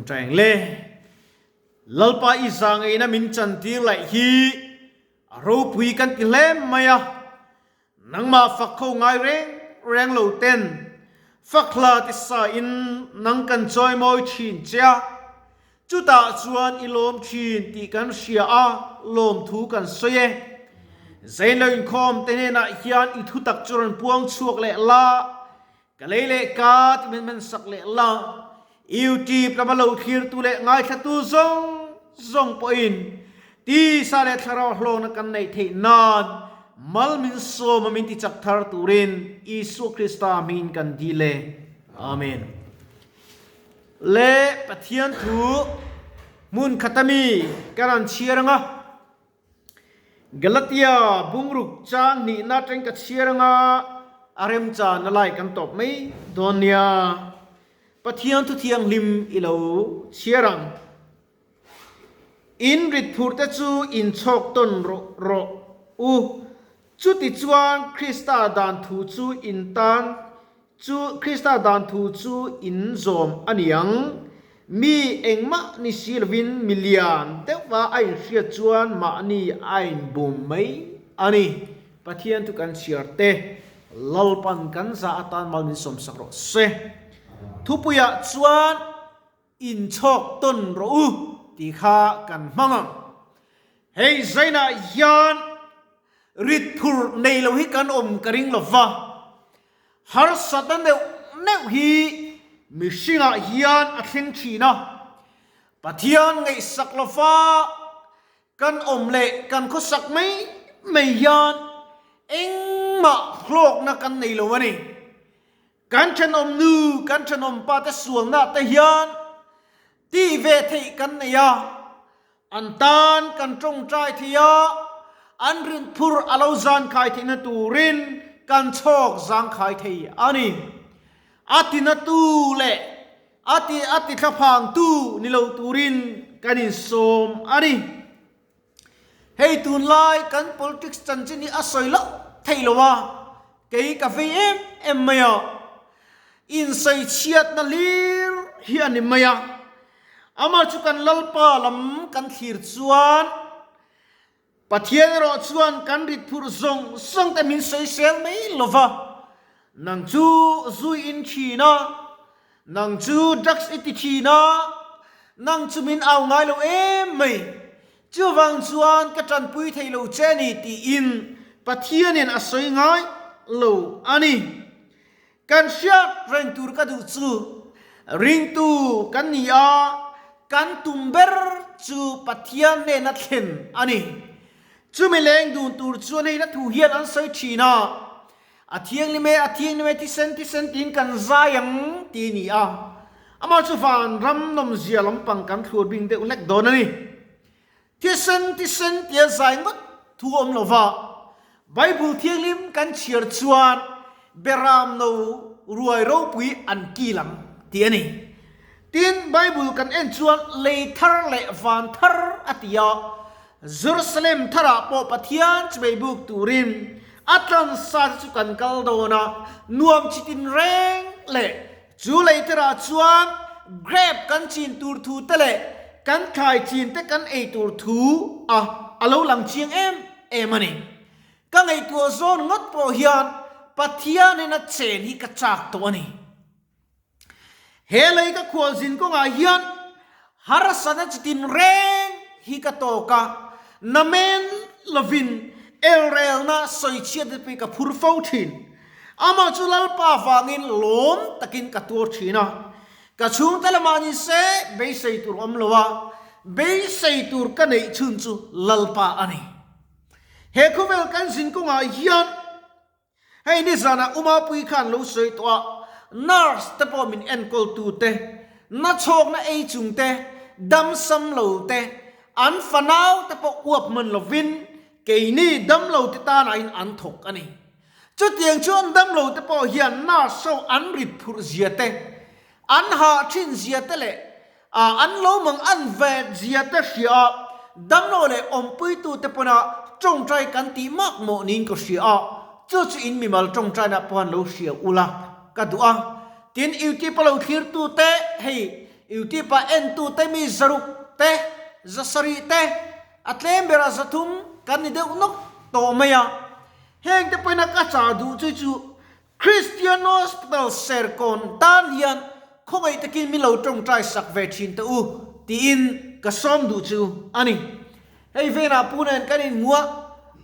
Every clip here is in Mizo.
Ṭawngṭai ang le. Lalpa i zangeina min chantir laih hi a ropui kan ti hle mai a. Nangmah fak kho ngai reng reng lo ten fak hla ti sa in nang kan chawimawi thin che a. Chutah chuan i lawm thin tih kan hria a, lawmthu kan sawi e. Zainlo inkhawm te hnenah hian i thutak chu rawn puang chhuak leh la. Ka lei leh ka ti men men sak leh la, YouTube lama lo thlirtu leh ngaithlatu zawng zawng pawhin tisa leh thlarau hlawkna kan neih theih nan mal min sawm a min ti chak thar turin Isua Krista hmingin kan dil e. Amen. Le Pathian thu hmun khata mi ka rawn chhiar anga. Galatia bungruk chang hnihna atang ka chhiar anga a remchan a lai kan tawp mai dawn nia. Pathian thu thianghlim i lo chhiar ang. In rit phur te chu in chhawk tawn rawh rawh u. Chuti chuan Krista dan thu chu in tan Chu Krista dan thu chu in zawm a ni ang. Mi engmah ni si lovin mi lian deuhva a inhriat chuan mahni a inbum mai a ni. Pathian thu kan chhiar te, Lalpan kan za atan mal min sawmsak rawh se. Thupuiah chuan inchhawk tawn rawh u tih kha kan hmang ang. Hei zainah hian rit phur nei lo hi kan awm ka ring lova. Harsatna neuh neuh hi mihringah hian a thleng thin a, Pathian ngaihsak lova kan awm leh kan khawsak mai mai hian engmah hlawkna kan nei lo a ni. Kan thenawm nu, kan thenawm pa te sualna te hian tih ve theih kan nei a, An tan kan tawngtai thei a, an rinphur a lo zankhai theihna turin kan chhawk zangkhai thei a ni. A tinatu leh a ti a ti thlaphangtu ni lo turin kan insawm a ni. Hei tunlai kan politics chanchin hi a sawi loh theih lo a, kei ka vei em em mai a, insawichhiatna hlir hi a ni mai a. Amah chu kan Lalpa lam kan thlir chuan Pathian erawh chuan kan rit phurh zawng zawng te min sawisel mai lo va, Nang chu zu i in thin a, nang chu drugs i ti thin a, nang chu min au ngai lo em mai, chuvang chuan ka tanpui thei lo che ni tiin Pathianin a sawi ngai lo a ni. Kan hriat reng tur ka duh chu ringtu kan ni a, kan tum ber chu Pathian hnena thlen a ni. Chumi leng dun tur chuan hei hla thu hian an sawi thin a, A thianghlim e, a thianghlim e, thisen thisen tiin kan zai ang ti a ni a. Amah chu van ram nawmzia lampang kan thlur bing deuh hlek dawn a ni. Thisen thisen tia zai ngawt thu awm lo va, Bible thianghlim kan chhiar chuan Beram no ruai ropui an kil ang tih a ni. Tin, Bible kan en chuan lei thar leh van thar a ti a, Jerusalem tharah pawh Pathian chimei buk turin a tlansa te chu kan kal dawn a, nuam chi tin reng leh Chu leiterah chuan grape kan chin tur thu te leh kan thlai chin te kan ei tur thu a a lo lang chiang em em a ni. Ka ngaihtuah zawn ngawt pawh hian Pathianin a chen hi ka chak tawh a ni. He lei ka khualzin kawngah hian harsatna chitin reng hi ka tawk a, namen lovin elrelna sawichhiat te pawh hi ka phur fo thin. Amah chu Lalpa vangin lawm takin ka tuar thin a, ka chhungte lamah ni se beisei tur awm lo a, beisei tur ka neih chhun chu Lalpa a ni. He khawvel kan zin kawngah hian hei nizanah Umapui khan lo sawi tawh a, nurse te pawh min enkawl tu te, nachhawkna ei chung te, damsam lo te, an fanau te pawh uap hman lovin keini damlo te tanahin an thawk a ni. Chutiang chuan damlo te pawh hian nurse ho an rit phurh zia te, an hah thin zia te leh an lo mang an vet zia te hria a, damlo leh awmpuitu te pawna tawngtai kan tih mak mawh niin ka hria a, chu chu in mimal tawngtaina pawh han lo hria ula ka duh a. Tin, YouTube a lo thlirtu te hei. Youtube ah entute mi 600 te, 700 te, a tlem berah 300 kan ni deuh nawk tawh mai a. Hengte pawhin a ka chah duh chu chu Christian Hospital Serkawn tan hian khawngaih takin min lo tawngtai sak ve thin teh u tiin ka sawm duh chu a ni. Hei venah pu nen kan inhmu a,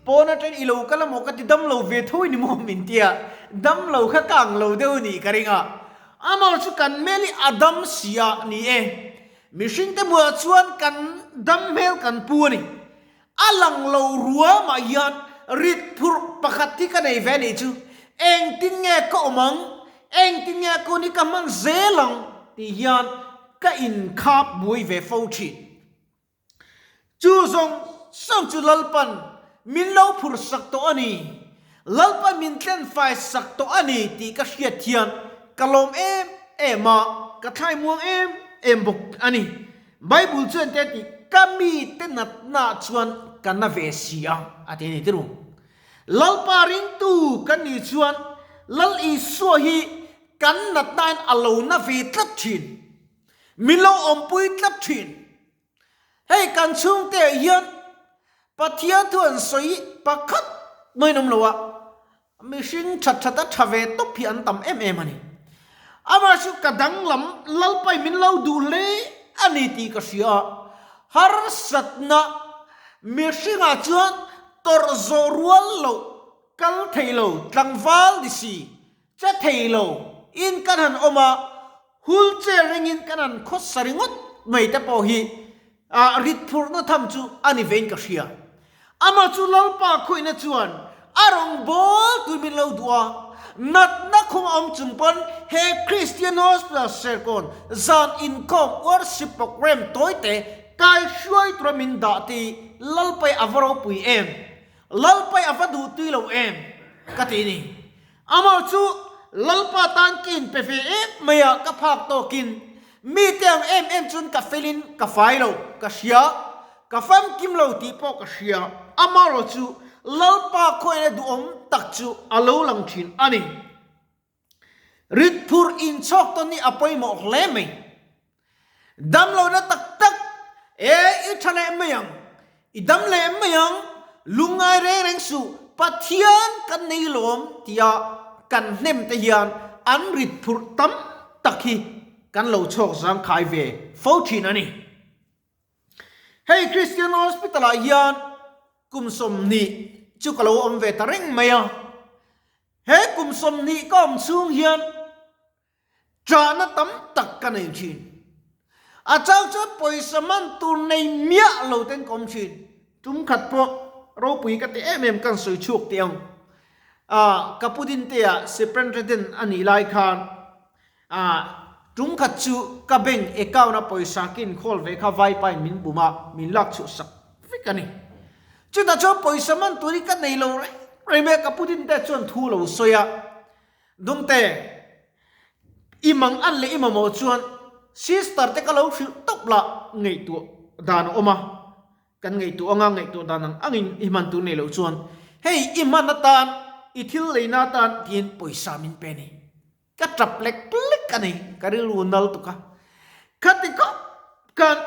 pawn atangin i lo kal amaw ka ti dam lo ve tho i ni maw min ti a, dam lo kha ka ang lo deuh nih ka ring a. Amah chu kan hmel hi a dam si a ni e. Mihringte hmuhah chuan kan dam hmel kan pu a ni. A lang lo ruamah hian rit phurh pakhat hi ka nei ve anih chu, engtin nge ka awm ang, engtin nge ka hun hi ka hman zel ang tih hian ka inkhap buai ve fo thin. Chu zawng zawng chu Lalpan min lo phurh sak tawh a ni, Lalpan min tlenfai sak tawh a ni tih ka hriat hian ka lawm em em a, ka thlai muang em em bawk a ni. Bible chuan te ti, Ka mite natna chuan ka na ve si a, a ti a ni ti ru. Lalpa ringtu kan nih chuan Lal Isua hi kan natnain a lo na ve tlat thin. Min lo awmpui tlat thin. Hei kan chhungte hian Pathian thu an sawi pakhat mahin awm lo a, Mihring that that a tha ve tawp hi an tam em em a ni. Amah chu ka danglam Lalpai min lo duh hle a ni tih ka hria a, harsatna mihringah chuan tawrh zawh rual loh kal thei lo tlangval ni si che thei lo in kan han awm a, Hul che ringin kan han khawsa ringawt mai te pawh hi rit phurhna tham chu a ni vein ka hria. Amah chu Lalpa khawihna chuan a rawn bawl tui min lo duh a, natna khum a awm chung pawn he Christian Hospital Serkawn zan inkhawm worship programme tawite kai hruai tura min dah tih Lalpai a va ropui em? Lalpai a va duh tui lo em? Ka ti ni. Amah chu Lalpa tan ka inpe ve em mai a, ka phak tawkin mite ang em em chuan ka felin ka fai lo, ka hria, ka famkim lo tih pawh ka hria. Amaherawh chu Lalpa khawiahna duhawm tak chu a lo lang thin a ni. Rit phurh inchhawk tawn hi a pawimawh hle mai. Damlohna tak tak, E, i tha leh mai ang, i dam leh mai ang, lungngai reng reng suh, Pathian kan nei lawm tia kan hnem te hian an rit phurh tam tak hi kan lo chhawk zangkhai ve fo thin a ni. Hei Christian Hospital ah hian kum 20 chu ka lo awm ve ta reng mai a, he kum 20 ka awm chhung hian Ṭahna tam tak ka nei ṭhin. A chang chuan pawisa man tur nei miah lo ten ka awm ṭhin. Tum khat pawh ropui ka ti em em kan sawi chhuak teh ang. Ah, ka pu Dintea Superintendent a nih lai khan ah tum khat chu ka bank account a pawisa ka inkhawl ve kha vaipain min bum a, min lak chhuah sak vek a ni. Chutah chuan pawisa man tur hi ka nei lo reng reng mai a, ka pu Dintea chuan thu lo sawi a. Dungte, i mang an leh i mamawh chuan sister te ka lo hrilh tawp lah ngaihtuah dan a awm a, kan ngaihtuah anga ngaihtuah dan ang angin i hman tur nei loh chuan hei i hman atan i thil leina atan tiin pawisa min pe a ni. Ka tap lek lek a ni, ka rilru nal tuk a. Khati khawp khan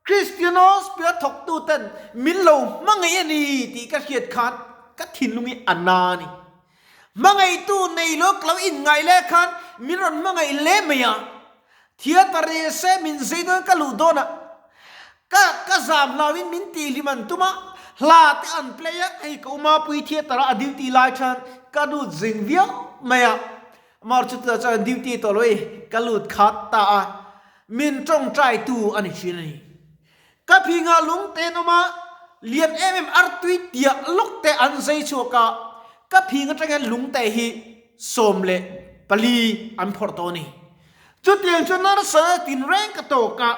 Christianos pia thawktu ten min lo hmangaih a ni tih ka hriat khan ka thinlung hi a na a ni. Hmangaihtu nei lo ka lo inngaih leh khan min rawn hmangaih hle mai a. Theatre ni se min zei dawn ka luh dawn a, ka ka zam hlauin min tihhlim an tum a, hla te an play a, hei ka umapui theatre a a duty lai than ka lut zing viau mai a. Mar chu tunah chuan duty tawh lo i ka lut khat ta a, min tawngtaitu a ni thin a ni. Ka phingah lung te an awm a, lian em em artui tiah lawk te an zai chhuak a, ka phing atang hian lung te hi 14 an phawrh tawh a ni. Chutiang chu nurse tinreng ka tawk a,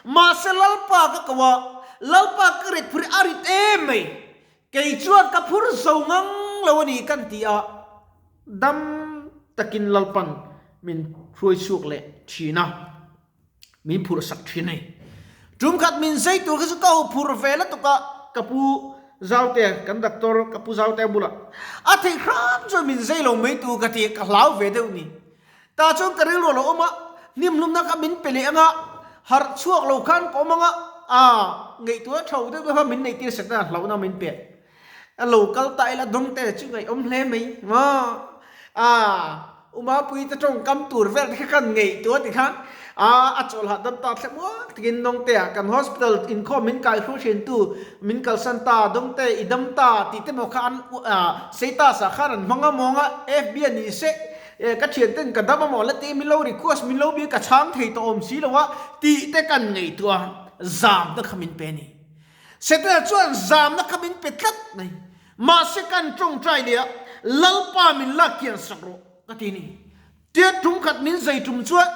mahse Lalpa ka ko a, Lalpa ka rit phur i a rit em mai. Kei chuan ka phur zo ngang lo a ni kan ti a, dam takin Lalpan min hruai chhuak leh thin a, min phurh sak thin a ni. Tum khat min zei tur kha chu ka ho phur ve lutuk a, ka pu Zautea, kan doctor ka pu Zautea bulah a theih hram chuan min zei lo mai tur ka ti a, ka hlau ve deuh ni. Tah chuan ka rilru a lo awm a, hnimhlumna kha min pe leh ang a. Harh chhuak lo khan ka awm anga, a ngaihtuah tho deuh deuh kha min neih tir Setana hlauhna min pek. A lo kal ta ila dawng te chu ngaihawm hle mai maw? A Umapui te tawngkam tur vel te kha kan ngaihtuah ti khan a a chawlh hahdam ta thlep uak takin Dawngte ah kan hospital inkhawm min kai hru thin tu min kalsan ta Dawngte i dam ta tih te maw kha an status ah khan an hmang a mawng a FB a ni se ka thian ten ka dam a maw la ti min lo request min lo bia ka chhang thei tawh awm si lo a tih te kan ngaihtuah zamna kha min pe a ni. Setana chuan zamna kha min pe tlat mai. Mahse kan tawngtai leh a, Lalpa min lak kian sak rawh ka ti ni. Tia tum khat min zai tum chuan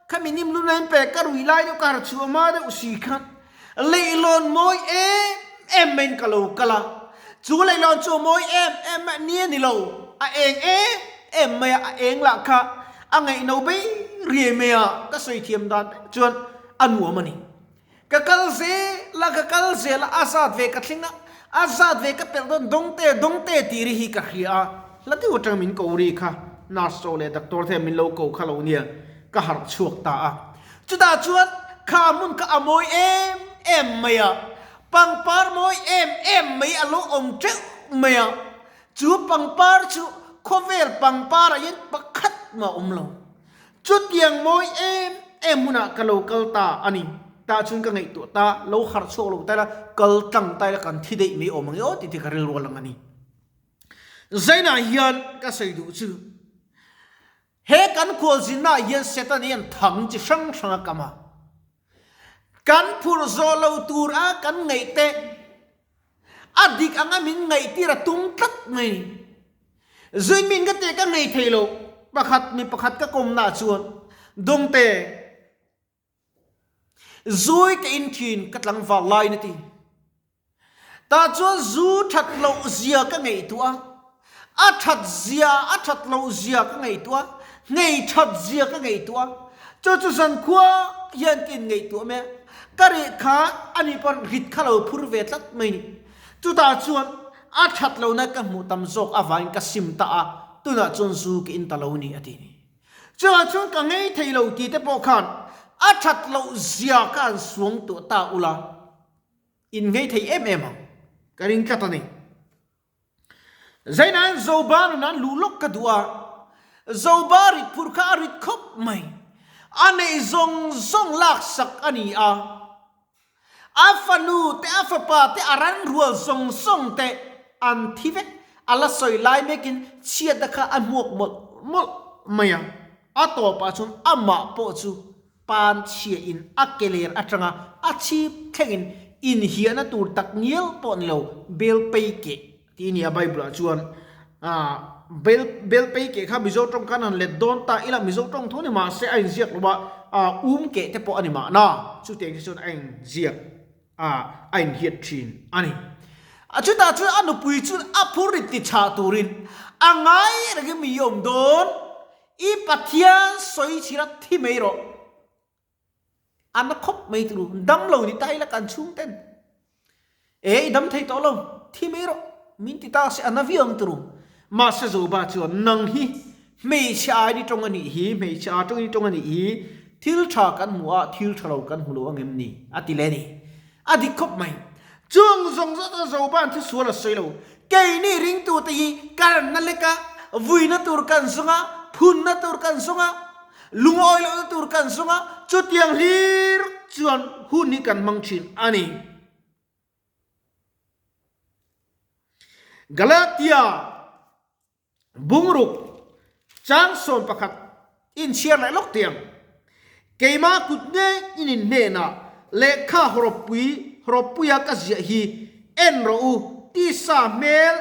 khami nim lu lain pe ka rui lai deuh ka har chhuah hma deuh si khan leihlawn mawi em em maiin ka lo kal a. Chu leihlawn chu a mawi em em mai ni a ni lo, a eng em em mai a, a eng lah kha a ngaihno bei riai mai a, ka sawi thiam dan chuan a nuam a ni. Ka kal zel a, ka kal zel a, a zat ve ka thleng a, a zat ve ka pelh dawn dawngte dawngte tih ri hi ka hria a, hla deuh atang min ko ri kha nurse chaw leh doctor te min lo ko kha lo nia, ka harh chhuak ta a. Chutah chuan kha hmun kha a mawi em em mai a, pangpar mawi em em mai a lo awm teuh mai a, chu pangpar chu khawvel pangpar ah hian pakhat mah a awm lo. Chutiang mawi em em hunah ka lo kal ta a ni. Tah chuan ka ngaihtuah ta, lo harh chhuak lo ta ila, kal tlang ta ila kan thi daih mai awm ang e aw tih te ka rilru a lang a ni. Zainah hian ka sawi duh chu, he kan khualzinnaah hian Satan hian thang chi hrang hrang a kam a. Kan phurh zawh lo tur a kan ngaih te, a dik anga min ngaihtir a tum tlat mai. Zui min ka teh ka ngei thei lo, pakhat mi pakhat ka kawmna ah chuan Dawngte, Zui ka in thin ka tlangval laiin a ti. Tah chuan zu that loh zia ka ngaihtuah a, a that zia a that loh zia ka ngaihtuah a, nghei that zia ka ngaihtuah a. Chu chu zankhua hian ka inngaihtuah mai a, ka rih kha ani pawn rit kha lo phur ve tlat mai ni. Chutah chuan a that lohna ka hmuh tam zawk avangin ka sim ta a, tunah chuan zu ka in ta lo ni a ti ni. Chutah chuan ka ngei thei lo tih te pawh khan a that loh zia ka han suangtuah ta ula. In ngei thei em em ang, ka ring tlat a ni. Zainain Zoba nun an luh lawk ka duh a, Zoba rit phurh kha a rit khawp mai. A neih zawng zawng laksak a ni a, a fanu te, a fapa te, a ran rual zawng zawng te an thi vek. A la sawi lai mekin chhiatna kha a hmuak mawlh mawlh mai a, a tawpah chuan amah pawh chu Pan chhiahin a ke ler atanga a chhip thlengin inhiahna tur tak ngial pawh ni lo, bel pei keh tih a ni a Bible ah chuan bel bel pei keh kha Mizo tawng khan han let dawn ta ila Mizo tawng tho ni mahse a inziak lo a um keh te pawh a ni mahna chutiang te chuan a inziak a a inhiat thin a ni. A chutah chuan a nupui chu a phur rit ti chhah turin a ngai rengin mi awm dawn. I Pathian sawi chhira thi mai rawh. A na khawp mai turu, dam lo ni ta ila kan chhung ten. E, i dam thei tawh lo, thi mai rawh, min ti ta se a na viau ang turu. Mahse Joba chuan, Nang hi hmeichhe ai ni tawng a nih hi, hmeichhe a tawng i tawng a nih hi, thil tha kan hmu a, thil tha lo kan hmu lo ang em ni? a ti leh a ni. A dik khawp mai. Chung zawng zawng chuan Joba'n thu sual a sawi lo. Keini ringtute hi ka ranna lek a, vuina tur kan zawng a, phunna tur kan zawng a, lungawi lohna tur kan zawng a, chutiang hlir chuan hun hi kan hmang thin a ni. Galatia. Bungruk chang 11 inchhiar leh lawk teh ang. Keimah kut ngei in in hnenah lehkha hawrawppui hawrawppuia ka ziah hi en rawh u, tisa hmel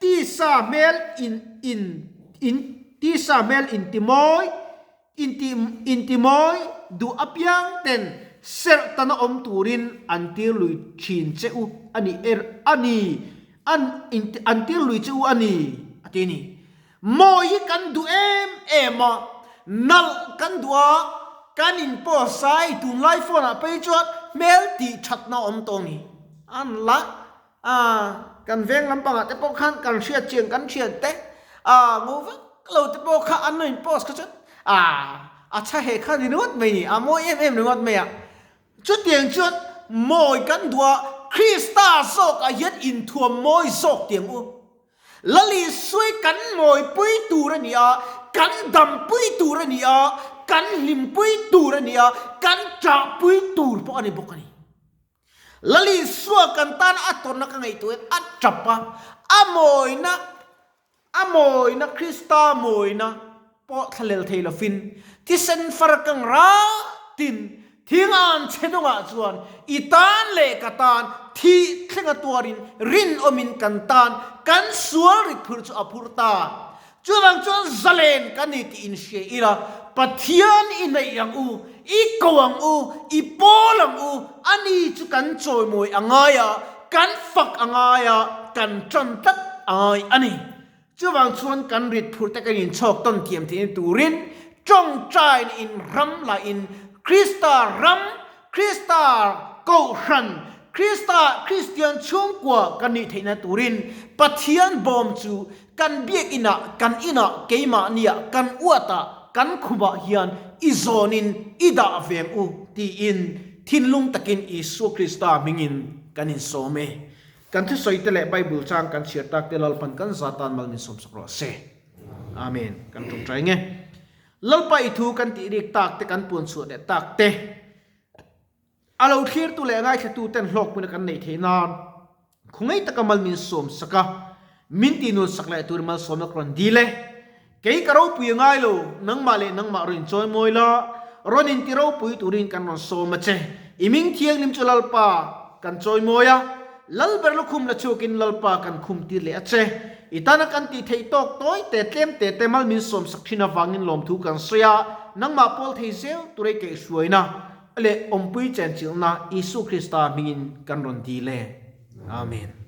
tisa hmel in in in tisa hmel intimawi inti intimawi duh apiang ten serhtana awm turin an tir lui thin che u a ni er a ni. An an tir lui che u a ni, a ti a ni. Mawi hi kan duh em em a, nalh kan duh a, kan in post a, i tunlai phone ah phei chuan hmel tih thatna a awm tawh a ni. An la a, kan veng lampangah te pawh khan kan hriat chiang kan thian te a ngo vak lo te pawh kha an lo in post kha chuan a, a tha he kha ni ringawt mai ni, a mawi em em ringawt mai a. Chutiang chuan mawi kan duh a, Krista zawkah hian inthuam mawi zawk tiang u. Lal Isui kan mawipui tur a ni a, kan dampui tur a ni a, kan hlimpui tur a ni a, kan ṭahpui tur pawh a ni bawk a ni. Lal Isua kan tan a tawrhna ka ngaihtuah hian a ṭap a, a mawina, a mawina, Krista mawina pawh thlalel thei lovin thisen far kang ratin thing an chhe dawngah chuan i tan leh ka tan thih thlenga tuarin rinawmin kan tan kan sual rit phur chu a phur ta. Chuvang chuan zalen kan ni tih inhria ila, Pathian i hnaih ang u, i ko ang u, i pawl ang u, ani chu kan chawimawi a ngai a, kan fak a ngai a, kan ṭan tlat a ngai a ni. Chuvang chuan kan rit phurh te kan inchhawk tawn thiam theihna turin tawngtaina in ram lahin Krista ram, Krista kohhran, Krista Kristian chhungkua kan nih theihna turin Pathian bawm chu kan biakinah, kan inah, keimahniah, kan uatah, kan khumah hian i zawnin i dah veng u tiin thinlung takin Isua Krista hmingin kan insawm e. Kan thusawi te leh Bible chang kan chhiar tak te Lalpan kan za tan mal min sawmsak rawh se. Amen. Kan tawngtai nge. Lalpa i thu kan tih rik tak te kan puan chhuah leh tak te a lo thlirtu leh ngaithlatu ten hlawkpuna kan neih theih nan khawngaih taka mal min sawmsak a, min tihnun sak leh tur malsawmna ka rawn dil e. Kei ka ropui a ngai lo, nangmah leh nangmah rawn inchawi mawi la, rawn inti ropui turin kan rawn sawm a che. I ming thianghlim chu Lalpa kan chawi mawi a, Lalber lukhum la chhuakin Lalpa kan khum tir leh a che. I tana kan tih theih tawk tawi te tlem te te mal min sawm sak thin avangin lawmthu kan sawi a, nangmah pawl thei zel tura i kaihhruaina leh awmpui chenchilhna Isu Krista hmingin kan rawn dil e. Amen.